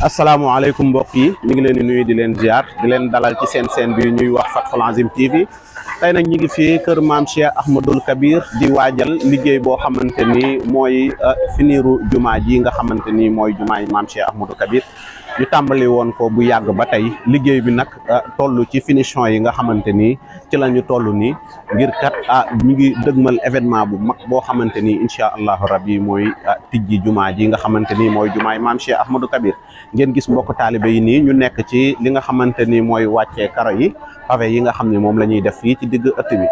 asalaamaaleykum mbokk yi ñu ngi leen di nuyu di leen ziar di leen dalal ci seen bi ñuy wax Fathul Azim TV tey nag ñu ngi fii kër maam Cheikh Ahmadoul Kabir di waajal liggéey boo xamante ni mooy finiru jumaa ji nga xamante ni mooy jumaa yi maam Cheikh Ahmadoul Kabir ñu tàmbali woon ko bu yàgg ba tey liggéey bi nag toll ci finition yi nga xamante ni ci la ñu toll nii ngir kat ñu ngi dëgmal événement bu mag boo xamante ni incha allahu rabbi mooy tijji jumaa ji nga xamante ni mooy jumaa yi maam Cheikh Ahmadoul Kabir ngeen gis mbokk taalibe yi nii ñu nekk ci li nga xamante ni mooy wàccee karo yi pavé yi nga xam ne moom la ñuy def fii ci digg ëtt bi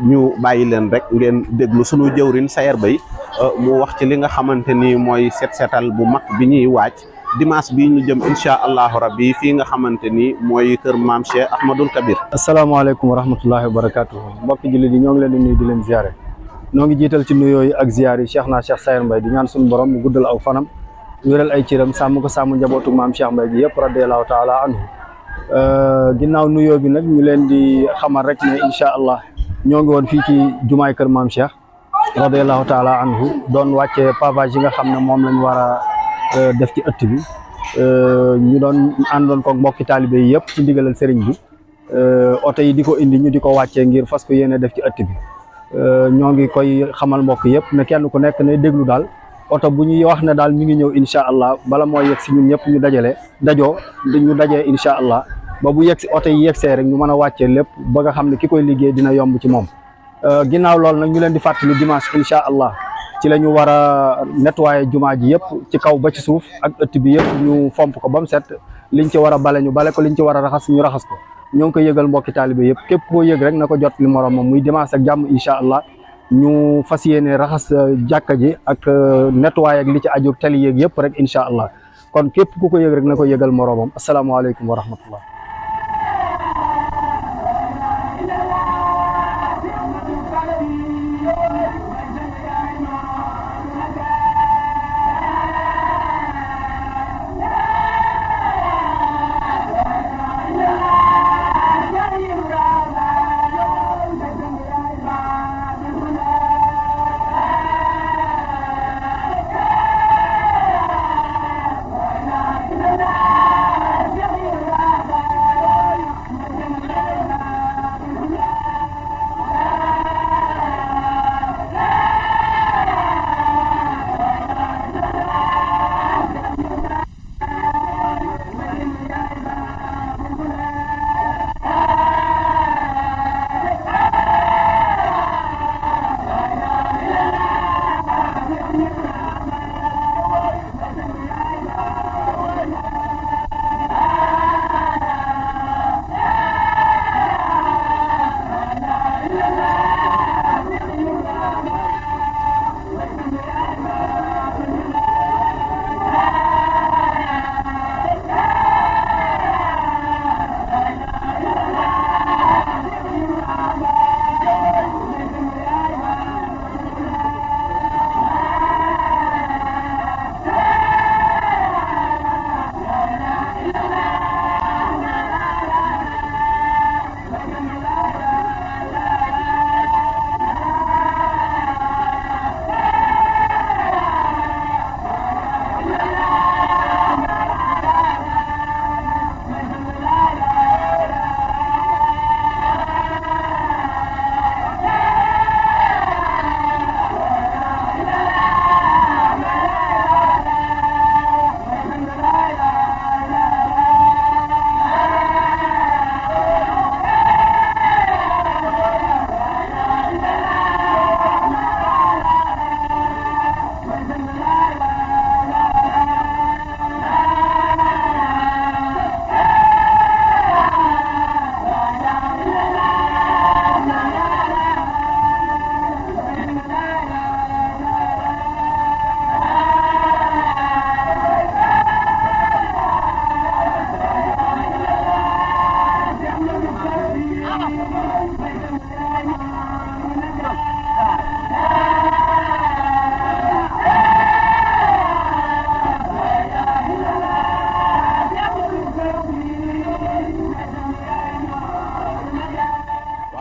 ñu bàyyi leen rek ngeen déglu sunu jëwrin Sayer Bay mu wax ci li nga xamante ni mooy setal bu mag bi ñuy wàcc dimanche bi ñu jëm incha allahu rabbi fii nga xamante ni mooy kër maam Cheikh Ahmadoul Kabir. asalaamaaleykum wa rahmatullahi wa barakatuh mbokki jullit yi ñoo ngi leen di nuyu di leen ziare ñoo ngi jiital ci nuyoo yi ak ziar yi Cheikh Sayer Mbaye di ñaan suñu borom mu guddal aw fanam wéral ay ciram sàmm ko sàmm njabootu maam Cheikh Mbaye gi yëpp radiallahu taala anhu ginnaaw nuyoo bi nag ñu leen di xamal rek ne incha allah ñoo ngi woon fii ci jumaay kër maam Cheikh radiallahu taala anhu doon wàcce pavage yi nga xam ne moom lañ war a def ci ëtt bi ñu doon àndoon ko mbokki taalibe yi yëpp ci ndigalal sëriñ bi oto yi di ko indi ñu di ko wàccee ngir fas ko yéene def ci ëtt bi ñoo ngi koy xamal mbokk yëpp ne kenn ku nekk ne déglu daal oto bu ñuy wax ne daal mi ngi ñëw incha allah bala moo yegg si ñun ñëpp ñu dajee incha allah ba bu yegg si oto yi yeggsee rek ñu mën a wàccee lépp ba nga xam ne ki koy liggéey dina yomb ci moom ginnaaw loolu nag ñu leen di fàttali dimanche incha allah ci la ñu war a nettoyer jumaa ji yëpp ci kaw ba ci suuf ak ëtt bi yëpp ñu fomp ko ba mu set liñ ci war a bale ñu bale ko liñ ci war a raxas ñu raxas ko ñoo ngi koy yëgal mbokki taalibe yëpp képp koo yëg rek na ko jot li moroomam muy dimanche ak jàmm incha allah ñu fas yéene raxas jàkka ji ak nettoyer ak li ci aju tali yéeg yëpp rek incha allah kon képp ku ko yëg rek na ko yëgal moroomam asalaamaaleykum wa rahmatullah.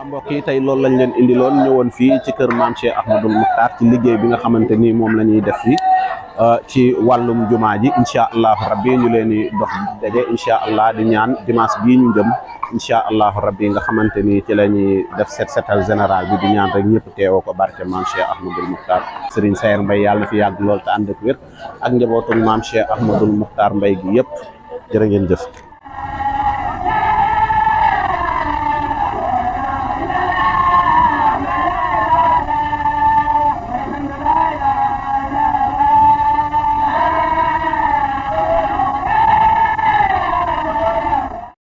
mbokk yi tey loolu lañ leen indiloon ñëwoon fii ci kër maam Cheikh Ahmadoul Muxtaar ci liggéey bi nga xamante ni moom la ñuy def fii ci wàllum jumaa ji incha allahu rabbi ñu leen di dox daje incha allah di ñaan dimanche bii ñu jëm incha allahu rabbi nga xamante ni ci la ñuy def setal général bi di ñaan rek ñëpp teewoo ko barke maam Cheikh Ahmadoul Moukhtar Serigne Sayer Mbaye yàlla na fi yàgg lool te ànd ak wér ak njabootu maam Cheikh Ahmadoul Moukhtar Mbaye gi yëpp jërë ngeen jëf.